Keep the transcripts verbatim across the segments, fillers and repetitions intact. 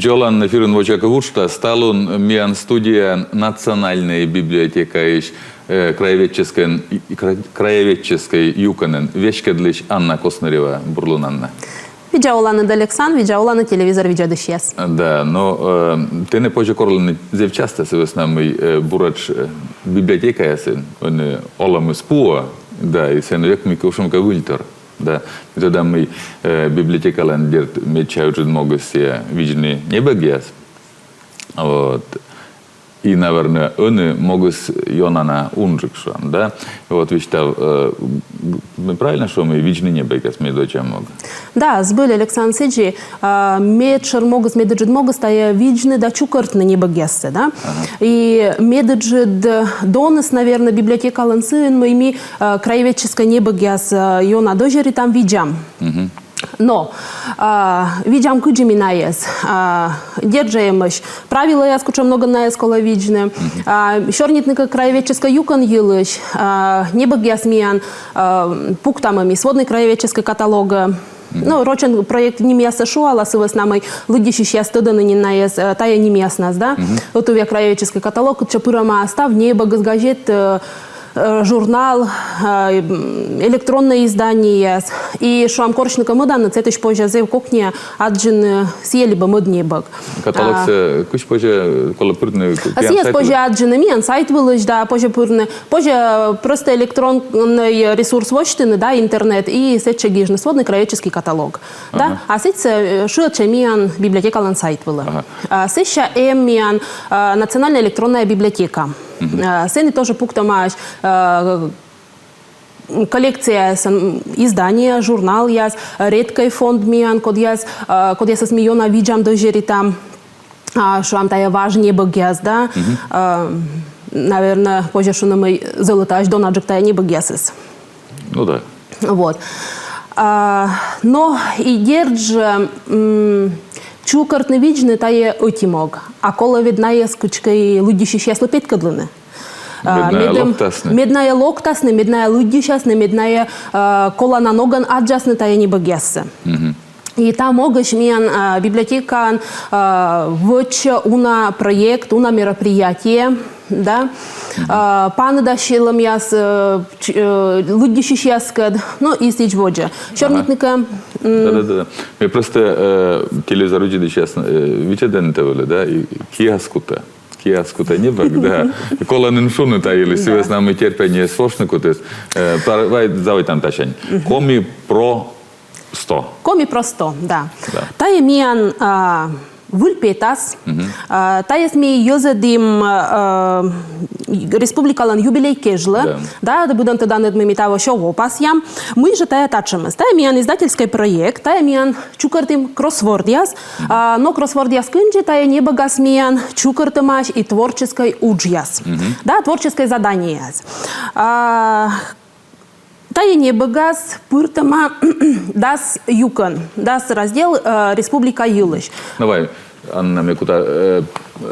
Видза олан, эфирын «Водзӧ кыв» уджтас. Талун миян студияын Национальнӧй библиотекаысь, э, краеведческӧй, кра-, краеведческӧй юкӧнӧн веськӧдлысь Анна Коснырева. Бур лун, Анна. Видза оланныд, Александр, видза оланныд, телевизор видзӧдысьяс. Да, но, э, тэнӧ позьӧ корлыны зэв частӧ, сы вӧсна мый, э, буретш, э, библиотекаясын ӧні олӧмыс пуӧ, да, и сэн век мыйкӧ ушӧмкӧ выльтор. Да, ми тӧдам, мый, э, библиотекалӧн, дерт, медся ыджыд могыс сійӧ видзны небӧгъяс. Вот. И, наверно, ӧні могыс ёна на унджык, шуам, да. Вот висьтав, э, м, правильно шуам, мый видзны небӧгъяс медводдза мог. Да, збыль, Александр, сідзи, а, медшӧр могыс, медыджыд могыс — тайӧ видзны да чукӧртны небӧгъяссӧ, да. Ага. И медыджыд, э, доныс, наверно, библиотекалӧн сыын, мый ми, э, краеведческӧй небӧгъяс, э, ёна дӧзьӧритам, видзам. Мгм. Но, а, видзам, кыдзи ми найӧс, а, дерт жӧ, эмӧсь правилӧяс, кутшӧм ногӧн найӧс колӧ видзны. Мгм. А, сёрнитны кӧ краеведческӧй юкӧн йылысь, а, небӧгъяс миян, а, пуктамӧ ми своднӧй краеведческӧй каталогӧ. Мгм. Ну, рочӧн проект нимъяссӧ шуала, сы вӧсна мый лыддьысьысьяс тӧдӧны нин найӧс, э, тайӧ нимъяснас, да? Мгм. Ӧтувъя краеведческӧй каталог, кытчӧ пырӧма став небӧгыс, газет, э, э, журнал, э, м, электроннӧй изданиеяс. И, шуам, корсьны кӧ мӧданныд, сэтысь позьӧ зэв кокниа аддзыны сійӧ либӧ мӧд небӧг. Каталогсӧ, а, кысь позьӧ, колӧ пырны к-, а, сійӧс позьӧ аддзыны миян сайт вылысь, да, позьӧ пырны, позьӧ просто электроннӧй ресурс восьтыны, да, интернет, и сэтчӧ гижны «Сводный краеведческий каталог», да. Ага. А сэтчӧ, э, шыӧдчӧ миян библиотекалӧн сайт вылӧ. Ага. А, сэсся эм миян, а, национальная электронная библиотека. Мгм. А, сэні тоже пуктӧмаӧсь, а, коллекцияясын издание, журналъяс, редкӧй фонд миян, кодъяс, а, кодъясӧс ми ёна видзам, дӧзьӧритам, а, шуам, тайӧ важ небӧгъяс, да. Мгм. А, наверно, позьӧ шуны, мый зӧлӧтаӧсь донаджык тайӧ небӧгъясыс. Ну да. Вот. А, но и дерт жӧ, м, чукӧртны, видзны — тайӧ ӧти мог. А колӧ ведь найӧс кыдзкӧ и лыддьысьысьяслы петкӧдлыны. А, мед найӧ локтасны. Мед найӧ локтасны, мед найӧ лыддьысясны, мед найӧ, а, колана ногӧн аддзасны тайӧ небӧгъяссӧ. Мгм. И та могысь миян, а, библиотекаын, а, вӧчӧ уна проект, уна мероприятие, да. Мгм. А, паныдасьлӧмъяс, э, ч-, э, лыддьысьысьяскӧд, ну, и сідз водзӧ. Ага. Сёрнитны кӧ, м, да, да, да, да. Ме просто, э, телевизор видзӧдысьяс, э, видзӧдӧны тэ вӧлі, да, и киас кутӧ. Киас кутӧ небӧг, да. Колӧ нин шуны та йылысь, да, сы вӧсна мый терпение эз вошны кутіс. Э, пар-, вай заводитам тасянь. Мгм. Коми про сто. Коми про сто, да. Да. Тайӧ миян, а, выль петас. Мгм. А, тайӧс ми йӧзӧдім, а, республикалӧн юбилей кежлӧ. Да. Да, да, быдӧн тӧданныд, мый ми таво сё во пасъям. Мый жӧ тайӧ татшӧмыс? Тайӧ миян издательскӧй проект, тайӧ миян чукӧртім кроссвордъяс. Мгм. А, но кроссвордъяс кындзи, тайӧ небӧгас миян чукӧртӧмаӧсь и творческӧй уджъяс. Мгм. Да, творческӧй заданиеяс. А, тайӧ небӧгас пыртӧма дас юкӧн, дас раздел, э, республика йылысь. Давай, Анна, ме кута, э,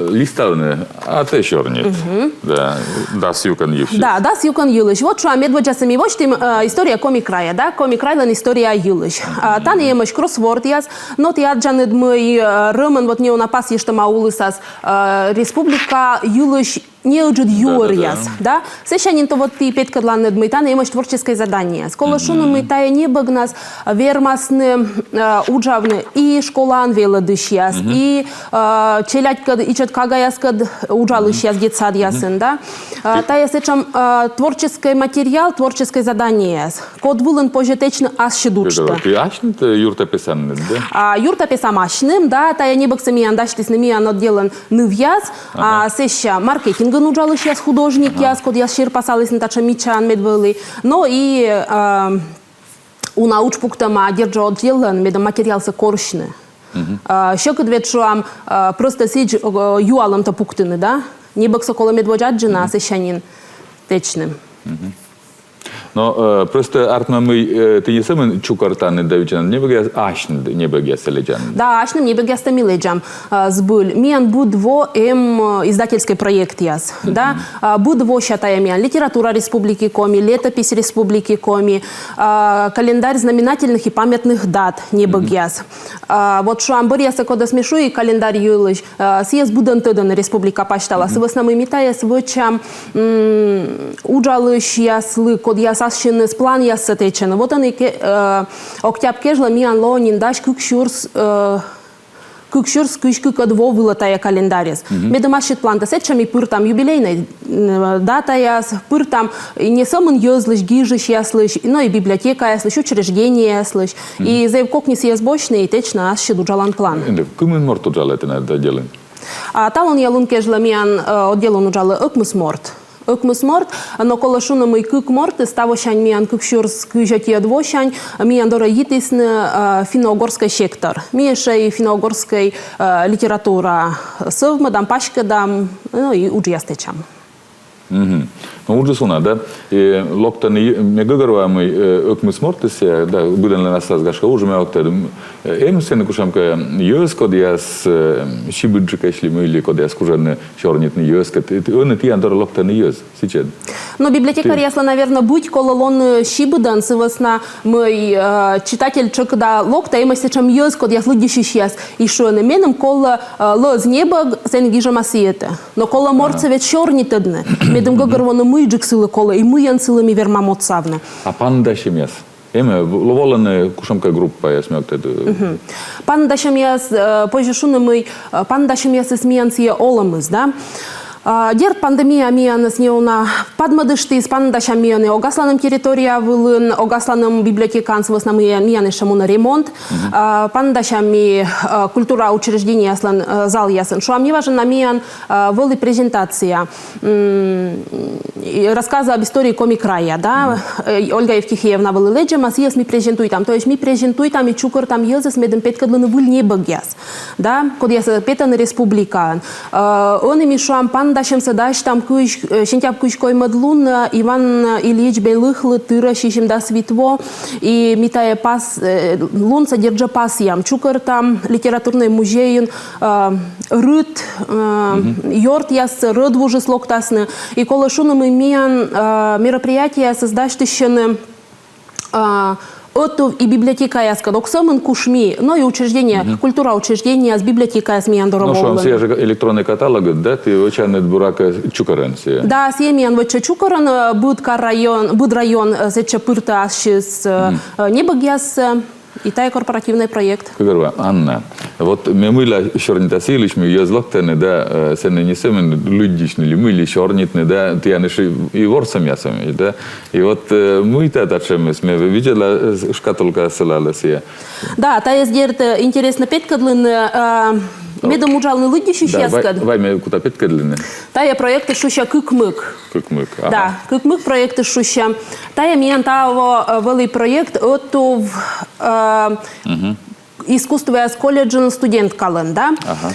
листавны, а тэ сёрнит. Мгм. Да, дас юкӧн йылысь. Да, дас юкӧн йылысь. Вот, шуам, медводдзасӧ ми восьтім, э, «История Коми края», да, Коми крайлӧн история йылысь. А, тані эмӧсь кроссвордъяс, но ті аддзанныд, мый, э, рӧмӧн вот неуна пасйыштӧма улысас, э, республика йылысь неыджыд юӧръяс, да? Сэсся нин то вот ті петкӧдланныд, мый тані эмӧсь творческӧй заданиеяс. Колӧ шуны, мый тайӧ небӧгнас вермасны, э, уджавны и школаын велӧдысьяс, и, э, челядькӧд, ичӧт кагаяскӧд уджалысьяс детсадъясын, да? Э, тайӧ сэтшӧм, э, творческӧй материал, творческӧй заданиеяс, код вылын позьӧ тэчны ассьыд уджтӧ. Ті асьныд, э, юртӧ песанныд, да? А, юртӧ песам асьным, да, тайӧ небӧгсӧ миян дасьтісны миян отделын нывъяс, а, сэсся маркетингын уджалысьяс, художникъяс, кодъяс серпасалісны татшӧм мичаӧн, мед вӧлі. Но и, а, уна удж пуктӧма, дерт жӧ, отделлӧн, медым материалсӧ корсьны. А, сьӧкыд ведь, шуам, а, просто сідз, а, юалӧмтӧ пуктыны, да? Небӧгсӧ колӧ медводз аддзыны, а сэсся нин тэчны. Но, э, просто артмӧ, мый, э, ті не сӧмын чукӧртанныд да видзанныд небӧгъяс, асьныд небӧгъяссӧ лэдзанныд. Да, асьным небӧгъястӧ ми лэдзам, э, збыль. Миян быд во эм, э, издательскӧй проектъяс, да. А, быд вося тайӧ миян «Литература Республики Коми», «Летопись Республики Коми», а, календарь знаменательных и памятных дат небӧгъяс. А, вот шуам, бӧръясӧ кодӧс ме шуи календарь йылысь, а, сійӧс быдӧн тӧдӧны республика пасьтала. Сы вӧсна мый ми тайӧс вӧчам, м, уджалысьяслы, кодъяс ассьыныс планъяссӧ тэчӧны. Вот ӧні ке-, э, октябрь кежлӧ миян лоӧ нин дась кык сюрс, э, кык сюрс кызь кыкӧд во вылӧ тайӧ календарьыс. Медым ассьыд плантӧ сэтчӧ ми пыртам юбилейнӧй, м, датаяс, пыртам и не сӧмын йӧзлысь, гижысьяслысь, но и библиотекаяслысь, учреждениеяслысь. И зэв кокни сійӧс босьтны, и тэчны ассьыд уджалан план. Ӧні кымын морт уджалӧ тэнад отделын? А талунъя лун кежлӧ миян, э, отделын уджалӧ ӧкмыс морт. Ӧкмыс морт, но колӧ шуны, мый кык мортыс тавосянь миян, кык сюрс кызь ӧтиӧд восянь, миян дорӧ йитісны, э, финно-угорскӧй сектор. Ми ещӧ и финно-угорскӧй, э, литература сӧвмӧдам, паськӧдам, но и уджъяс тэчам. Но уджыс уна, да? И локтӧны, ме гӧгӧрвоа, мый, э, ӧкмыс мортыс, э, да, быдӧнлӧн аслас, гашкӧ, уджыс, ме ог тӧд. Э, эм сэні кутшӧмкӧ йӧз, кодъяс, э, сибыдджыкӧсь ли мый ли, кодъяс кужӧны сёрнитны йӧзкӧд. Ӧні тіян дорӧ локтӧны йӧз сэтчӧ. Но библиотекарьяслы, наверно, быть колӧ лоны сибыдӧн, сы вӧсна мый, э, читатель тшӧкыда локтӧ, эмӧсь сэтшӧм йӧз, кодъяс лыддьысьысьяс и шуӧны: меным колӧ, э, лӧз небӧг сэн гижӧма сійӧтӧ. Но колӧ мортсӧ ведь сёрнитӧдны, медым гӧгӧрвоны, мыйджык сылы колӧ и мыйӧн сылы ми вермам отсавны. А паныдасьӧмъяс? Эм-ӧ, в-, волӧны кутшӧмкӧ группаяс, ме ог тӧд. Паныдасьӧмъяс, э, позьӧ шуны, мый, э, паныдасьӧмъясыс миян сійӧ олӧмыс, да. А, дерт, пандемия миянӧс неуна падмӧдыштіс, паныдасям ми ӧні огасланым территория вылын, огасланым библиотекаын, сы вӧсна мый миян ещӧ мунӧ ремонт. А, паныдасям ми, э, культура учреждениеяслӧн, э, залъясын. Шуам, неважӧн на миян э, вӧлі презентация, м, и рассказы об истории Коми края, да, э, Ольга Евтихеевна вӧлі лэдзӧма, сійӧс ми презентуйтам. То есть ми презентуйтам и чукӧртам йӧзӧс, медым петкӧдлыны выль небӧгъяс, да, кодъяс, э, петӧны республикаын. Э, ӧні ми, шуам, паныдасьӧмсӧ дасьтам кызь, э, сентябрь кызь коймӧд лунӧ, э, Иван Ильич Белыхлы тырӧ сизимдас вит во, и ми тайӧ пас, э, лунсӧ дерт жӧ пасъям, чукӧртам литературнӧй музейын, э, рыт, э, ёртъяс, рӧдвужыс локтасны. И колӧ шуны, мый миян, э, мероприятиеясыс дасьтысьӧны, э, ӧтув и библиотекаяскӧд, ог сӧмын кушми, но и учреждение, культура учреждениеяс, библиотекаяс миян дорӧ волӧны. Но, шуам, сійӧ жӧ электроннӧй каталог, да, ті вӧчанныд, буракӧ, чукӧрӧн сійӧ? Да, сійӧ миян вӧчӧ чукӧрӧн, э, быд кар район, быд район, э, сэтчӧ пыртӧ ассьыс, э, э, небӧгъяс, э, и тайӧ корпоративнӧй проект. Гӧгӧрвоа, Анна. Вот ме мыйла сёрнита сы йылысь, мый йӧз локтӧны, да, э, сэні не сӧмын лыддьысьны ли мый ли, сёрнитны, да, тіян ещӧ и ворсӧмъяс эм, да. И вот, э, мыйта татшӧмыс, ме видзӧдла, э, шкатулка сылалӧ сійӧ. Да, тайӧ, дерт, э, интереснӧ петкӧдлыны, э, медым уджалны лыддьысьысьяскӧд. Да, вай, вай ме кута петкӧдлыны. Тайӧ проектыс шусьӧ «Кык мык». «Кык мык», ага. Да, «Кык мык» проектыс шусьӧ. Тайӧ миян таво, э, вӧлі проект ӧтув, э, искусствояс колледжын студенткалӧн, да? Ага.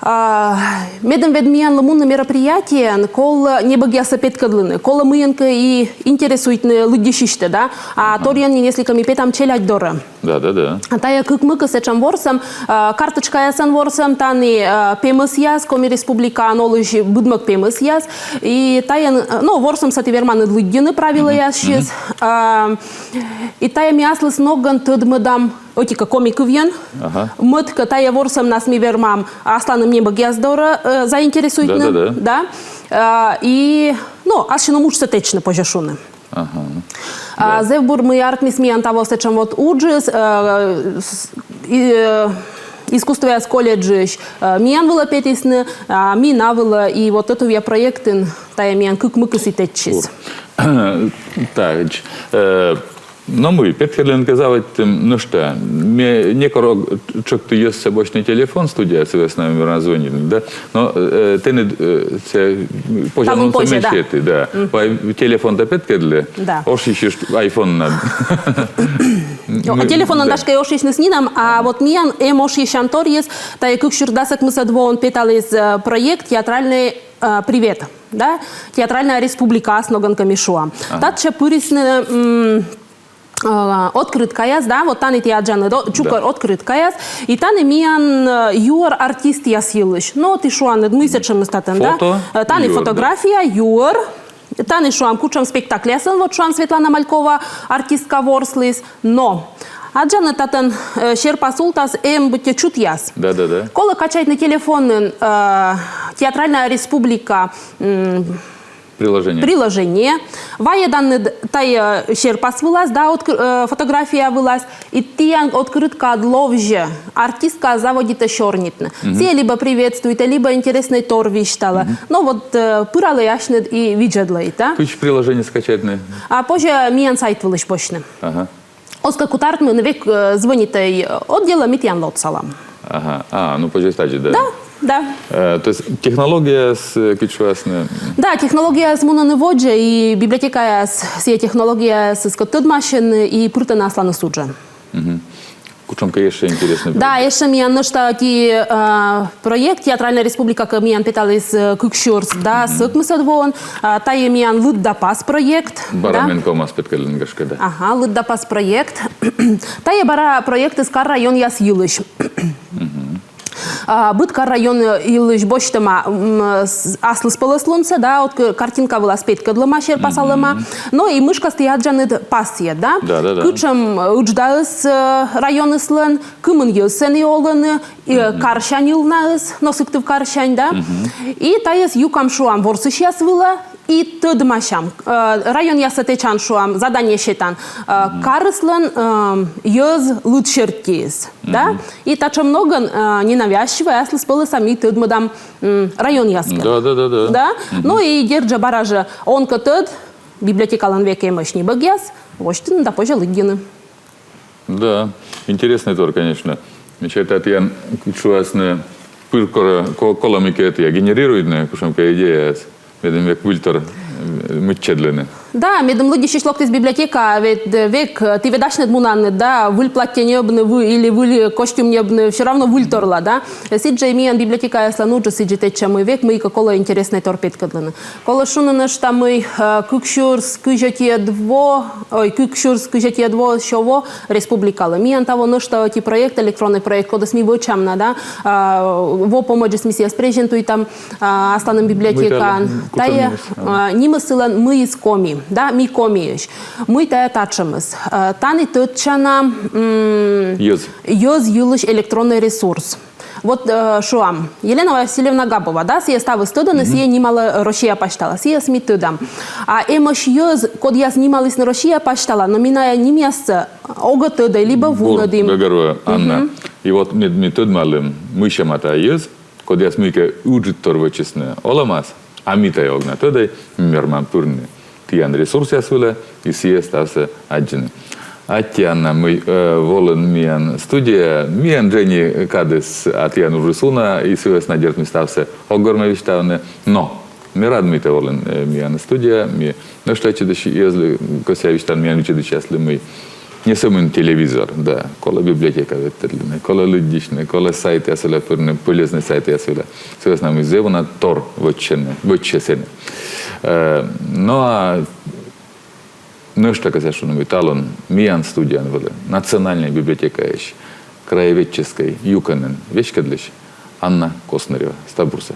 А, медым ведь миянлы мунны мероприятиеӧн, колӧ небӧгъяссӧ петкӧдлыны, колӧ мыйӧнкӧ и интересуйтны лыддьысьысьтӧ, да? А торйӧн нин, если кӧ, ми петам челядь дорӧ. Да, да, да. А тайӧ «Кык мык» сэтшӧм ворсӧм, а, карточкаясӧн ворсӧм, тані, а, пемӧсъяс, Коми Республикаын олысь быдмӧг пемӧсъяс. И тайӧн, а, ну, ворсӧмсӧ ті верманныд лыддьыны правилӧясысь. А, и тайӧ ми аслыс ногӧн тӧдмӧдам ӧти-кӧ коми кывйӧн. Ага. Мӧд-кӧ, тайӧ ворсӧмнас ми вермам асланым небӧгъяс дорӧ, э, заинтересуйтны. Да, да, да. Да. А, и, ну, ассьыным уджсӧ тэчны, позьӧ шуны. Ага. А, да. Зэв бур, мый артмис миян таво сэтшӧм вот уджыс, э, с-, и, э, искусствояс колледжысь, э, миян вылӧ петісны, а ми на вылӧ, и вот ӧтувъя проектын тайӧ миян «Кык мыкыс» и тэчсис. Бур. Так, э, но мый, петкӧдлыны кӧ заводитім, нӧшта. Ме некор ог тшӧкты йӧзсӧ босьтны телефон студияӧ, сы вӧсна мый верма звонитны, да? Но, э, тэныд, э, сійӧ позянлунсӧ позьӧ, да. Менсьыд, да. Мгм. Вай телефонтӧ петкӧдлы. Да. Ошйысьышт айфоннад. О, телефонӧн, гашкӧ, ошйысьныс нинӧм, а вот миян эм ошйысянторйыс, тайӧ кык сюрс дас ӧкмысӧд воын петаліс, э, проект «Театральный э, «Привет», да, «Театральная республика», ас ногӧн кӧ ми шуам. Татчӧ пырисны, м, э, открыткаяс, да, вот тані ті аддзанныд, чукӧр открыткаяс, и тані миян, э, юӧр артистъяс йылысь. Но ті шуанныд, мый сэтшӧмыс татӧн, да? Фото, э, тані юӧр, да. Фотография, юӧр, тані шуам кутшӧм спектакльясын, вот шуам Светлана Малькова, артистка, ворсліс, но аддзанныд, татӧн, э, серпас ултас эм быттьӧ чутъяс. Да, да, да. Колӧ качайтны телефонын, э, «Театральная республика», м, приложение. Приложение. Вайӧданныд тайӧ серпас вылас, да, откр-, э, фотография вылас, и тіян открыткаад ловзьӧ, артистка заводитӧ сёрнитны. Сійӧ либӧ приветствуйтӧ, либӧ интереснӧй тор висьталӧ. Но вот, э, пыралӧй асьныд и видзӧдлӧй, да? Кыдз приложение скачайтны? А позьӧ миян сайт вылысь босьтны. Ага. Оз кӧ кут артмыны, век, э, звонитӧй отделӧ, ми тіян локталам. Ага. А, ну, позьӧ тадзи, да? Да, да. Э, то есть технологияяс, э, кыдз шуасны? Да, технологияяс мунӧны водзӧ, и библиотекаяс сійӧ технологияясӧс кӧ тӧдмасьӧны, и пыртӧны асланыс уджӧ. Кутшӧмкӧ ещӧ интереснӧй? Да, ещӧ миян нӧшта ті, э, проект, «Театральная республика» кӧ миян петаліс, э, кык сюрс, да, ӧкмысӧд воын, а, тайӧ миян «Лыд да пас» проект. Бара мен ковмас петкӧдлыны, гашкӧ, да. Ага, «Лыд да пас» проект. Тайӧ бара проектыс кар-районъяс йылысь. А, быд кар-район йылысь босьтӧма, м, с-, аслыспӧлӧслунсӧ, да, вот к-, картинка вылас петкӧдлӧма, серпасалӧма. Но и мышкас ті аддзанныд пасъяс, да? Да, да, да. Кутшӧм, э, ыдждаыс, э, районыслӧн, кымын йӧз сэні олӧны, э, карсянь ылнаыс, но Сыктыв карсянь, да? И тайӧс юкам, шуам, ворсысьяс вылӧ, и тӧдмасям. Э, районъясӧ тэчан, шуам, задание сетан. Э, карыслӧн, э, йӧз лыдсерттьыс, да? И татшӧм ногӧн, э, ненавязчивӧй, аслыспӧлӧса ми тӧдмӧдам, м, районъяскӧд. Да, да, да, да. Да? Ну и дерт жӧ, бара жӧ, он кӧ тӧд, библиотекалӧн век эмӧсь небӧгъяс, восьтыны да позьӧ лыддьыны. Да, интереснӧй тор, конечно. Мечтайтан, кыдз шуасны, пыр кор-, ко-, колӧ мыйкӧ ӧтія генерируйтны, кутшӧмкӧ идеяяс. Медым век выльтор, э, мыччӧдлыны. Да, медым лыддьысьысь локтіс библиотекаӧ, вед-, век, э, ті вед асьныд мунанныд, да, выль платтьӧ ньӧбны вы-, или выль костюм ньӧбны, всё равно выльторла, да. Сідзжӧ и миян библиотекаяслӧн уджыс сідзи тэчӧма, век мыйкӧ колӧ интереснӧй тор петкӧдлыны. Колӧ шуны нӧшта, мый, э, кык сюрс кызь ӧтиӧд во, ой, кык сюрс кызь ӧтиӧд во сё во республикалы. Миян таво нӧшта ӧти проект, электроннӧй проект, кодӧс ми вӧчам на, да, а, во помӧдзыс ми сійӧс презентуйтам, а, асланым библиотекаын. Мый тайӧ, кутшӧм нимыс? Тайӧ, а, нимыс сылӧн «Мыйыс коми», да, «Ми Комиысь». Мый тайӧ татшӧмыс? А, тані тӧдчана, м, йӧз. Йӧз йылысь электроннӧй ресурс. Вот, э, шуам, Елена Васильевна Габова, да, сійӧс ставыс тӧдӧны, сійӧ нималӧ Россия пасьтала, сійӧс ми тӧдам. А эмӧсь йӧз, кодъяс нималісны Россия пасьтала, но ми найӧ нимъяссӧ огӧ тӧдӧй либӧ вунӧдім. Бур гӧгӧрвоа, Анна. И вот ми, ми тӧдмалім, мый сэтшӧм тайӧ йӧз, кодъяс мыйкӧ ыджыд тор вӧчисны олӧмас, а ми тайӧ ог на тӧдӧй, ми вермам пырны тіян ресурсъяс вылӧ и сійӧс ставсӧ аддзыны. Аттьӧ, Анна, мый, э, волін миян студияӧ, миян дженьыд кадыс, а тіян уджыс уна, и сы вӧсна, дерт, ми ставсӧ ог вермӧй висьтавны. Но ме рад, мый тэ волін, э, миян студияӧ, ми нӧшта ӧтчыдысь йӧзлы кӧсъя висьтавны, миян видзӧдысьяслы, мый не сӧмын телевизор, да, колӧ библиотека ветлыны, колӧ лыддьысьны, колӧ сайтъяс вылӧ пырны, полезнӧй сайтъяс вылӧ. Сы вӧсна мый зэв уна тор вӧчсьӧ, вӧчсьӧ сэні. Э, но а нӧшта кӧсъя шуны, мый талун миян студияын вӧлі Национальнӧй библиотекаысь краеведческӧй юкӧнӧн веськӧдлысь Анна Коснорева. Став бурсӧ.